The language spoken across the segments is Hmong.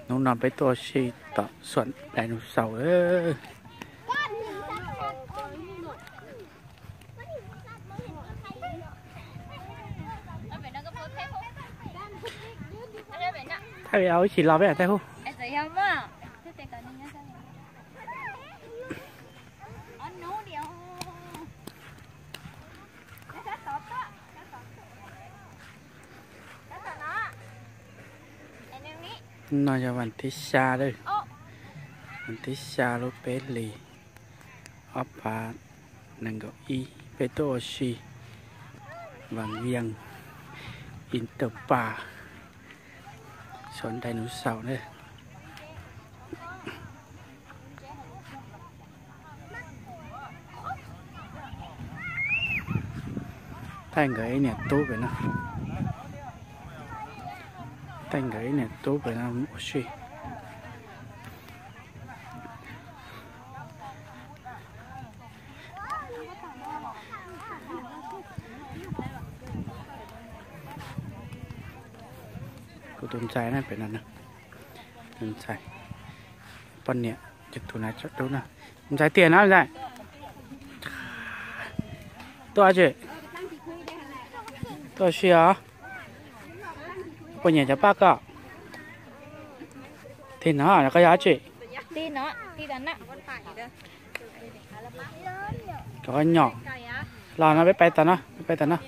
Hnub no peb tuaj ua si tom xuam dinosaur. Thaij video ib chim los peb thaij hub. No yog vas thib xya lawm, vas thib xya lub peb hlis ob phav nees nkaum ib peb tuaj ua si vas vias Interpark xuam dinosaur na. Thaij nkawd ib niam tub pem no, thaij nkawd ib niam tub pem no ua si. Kuv tus ntxhais na pem no, tus ntxhais poj niam, tus na tsom dub na. Ntxhais tiag no ntxhais. Tuaj tsi, tuaj ua si os. Puas nyiam cov paj koj? Tig no, koj yog dab tsi? Koj nyom. Los no peb pais tom no, peb pais tom no.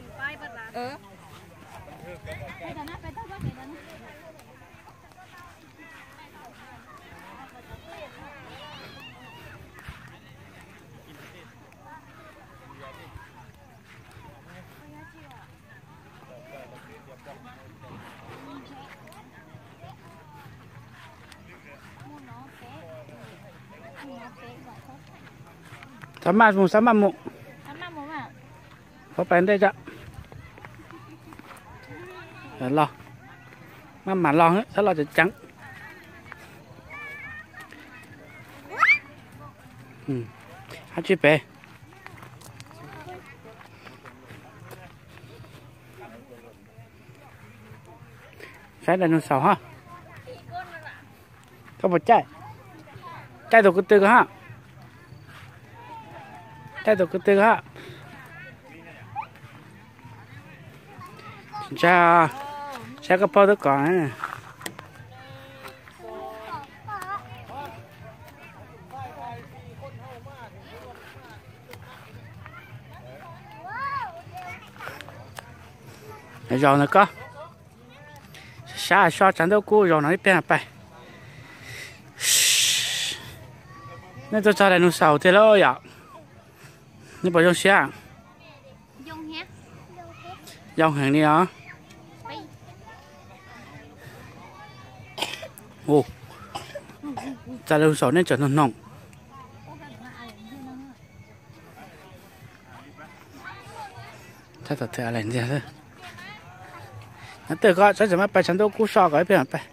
Xav maj mus, xav maj mus. Pab pais ntej tso. Los, maj mam los, xav los ceev ceev. Ab tsi pem. Saib dinosaur hab. Koj puas caij? Caij tus ko tw ko hab. Caij tus ko tw ko hab. Ntsa, saib koj paub twb kom. Zaum ntawd koj sab so tsav ntuj kub zaum no ib pliag pais. Nej tuaj txog dinosaur tiag lauj yom? Nej puas zoo siab? Zoo heev li os. Txog dinosaur nej tseem hnoos hnoos. Thaij tom twg ntxiag xwb. Nov twg koj saib tseem maj pais tsav ntuj kub so kom ib pliag pais.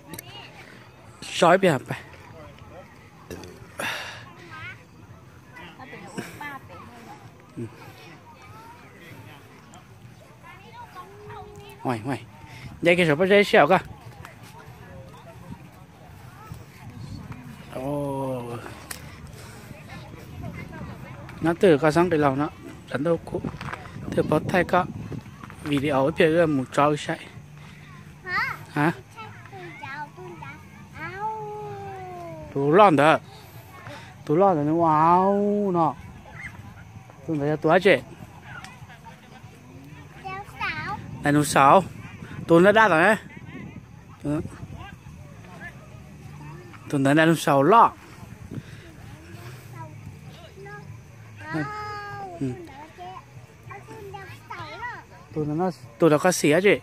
So ib pliag pais. Nce kiag saum pob zeb siab os koj. Nov twg koj xeeb qis laus no, tsav ntuj kub, twg paub thaij koj video ib pliag wb mus tso wb saib. Tus loj ntawd, tus loj ntawd nws ua au no. Tus ntawd yog tus dab tsi? Dinosaur. Tus ntawd dab tom ne. Tus ntawd dinosaur loj. Tus ntawd koj xim dab tsi?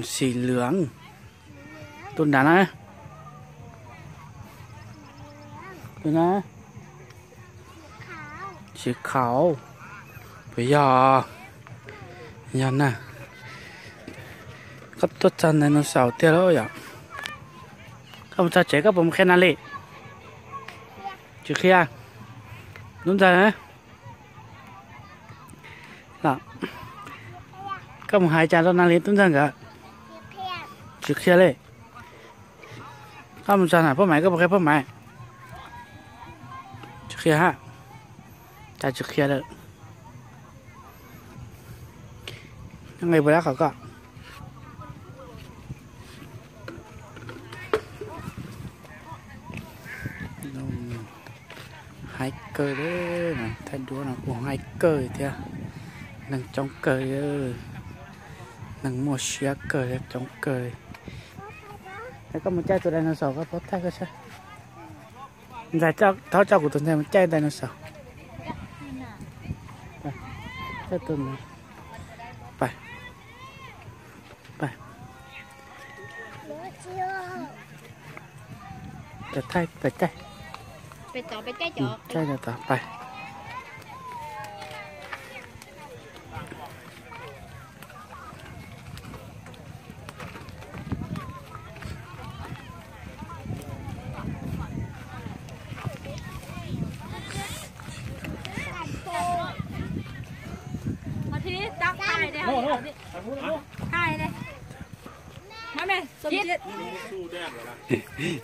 Xim lwm. Tus ntawd na, tus na, xim khaum. Puas yog? Yog na. Koj tuaj txog dinosaur tiag lauj yom? Koj mus txog tsev koj puas mus qhia Nas Lis? Tsis qhia. Tub ntxawg, koj mus hais cas rau Nas Lis tub ntxawg nkawd? Tsis qhia li. Mus txog na Phab Maiv, koj puas qhia Phab Maiv? Tsis qhia ha. Cas tsis qhia lawm. Nqis puas dab qhov koj. Haib kawg li, thaij duab no kuj haib kawg thiab. Neeg coob kawg, neeg muaj siab kawg, coob kawg. Es koj mus caij tus dinosaur koj puas thaij koj saib. Ntxhais, thov coj kuv tus ntxhais mus caij dinosaur. Caij tus, pais, pais. Pais thaij, pais caij. Caij tau tau, pais.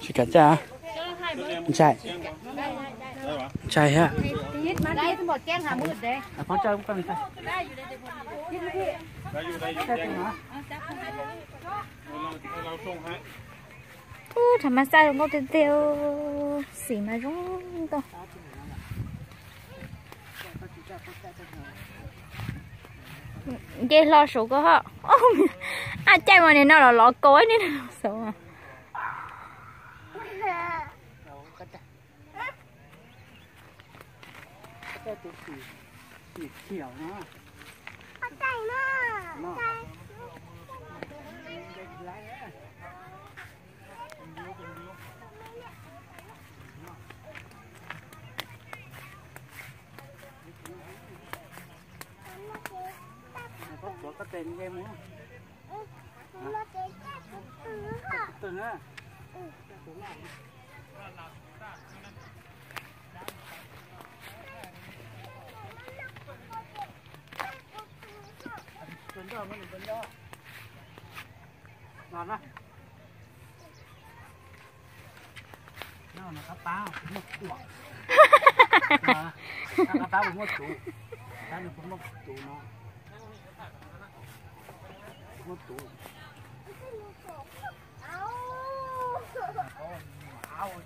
Tsis kav tsij, ntshai, ntshai thiab. Ub, thaum mas xaj zoo nkauj tiag tiag, xim mas zoo nkauj. Nce hlo saud ko ho. Ab, caij mas nim no los lov kaus ib niag saud. Qab pab kuv muaj tuam, qab pab kuv muaj tus, qab nws kuv muaj tus no, kuv muaj tus.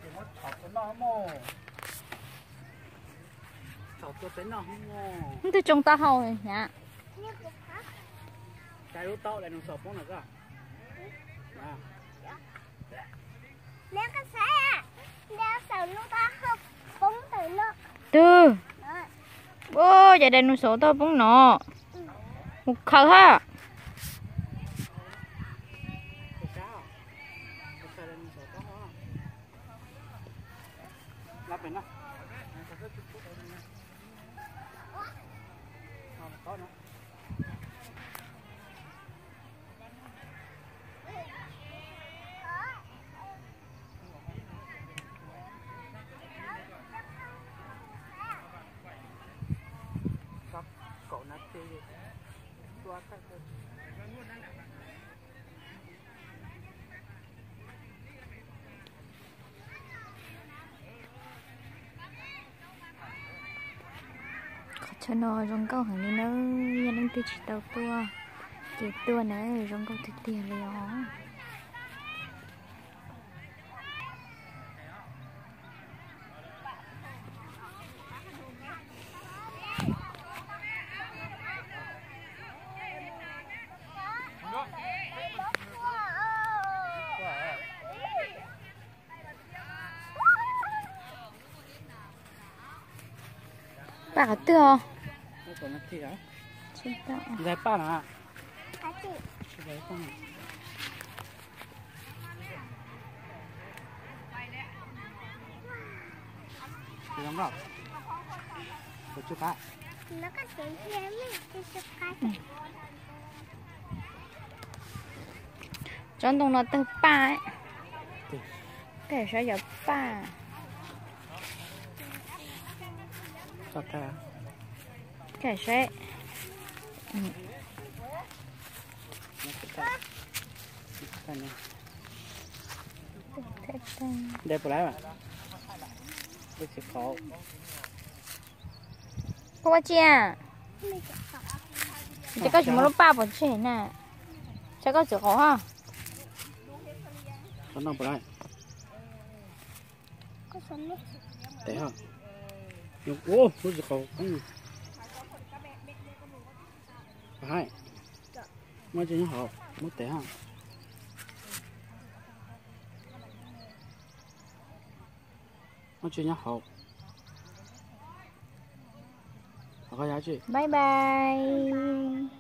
Ces muab txhom tua noj mog. Txhom tua peb noj mog. Twb tsoo taub hau hnyav. Cas lub taub dinosaur poob na koj? Twb. Ua cas dinosaur taub hau poob no? Mus khaws ha. Qhov chaw no zoo nkauj heev li nawb, yog leej twg tsis tau tuaj ces tuaj na, zoo nkauj tiag tiag li os. Paj qhov twg os? Ntxhais paj na. Tsob ntoo no tawg paj. Koj saib cov paj. Koj saib. Nte puas laiv? Koj ua tsi a? Ces koj tsis muaj lub paj pov tseg na. Saib koj txiv qaub ho. Koj noj puas laiv? Tes ho. Ua lub txiv qaub qeeb. Haib, muab tsi nyob hauv, muab tes ho. Muab tsi nyob hauv. Bye bye.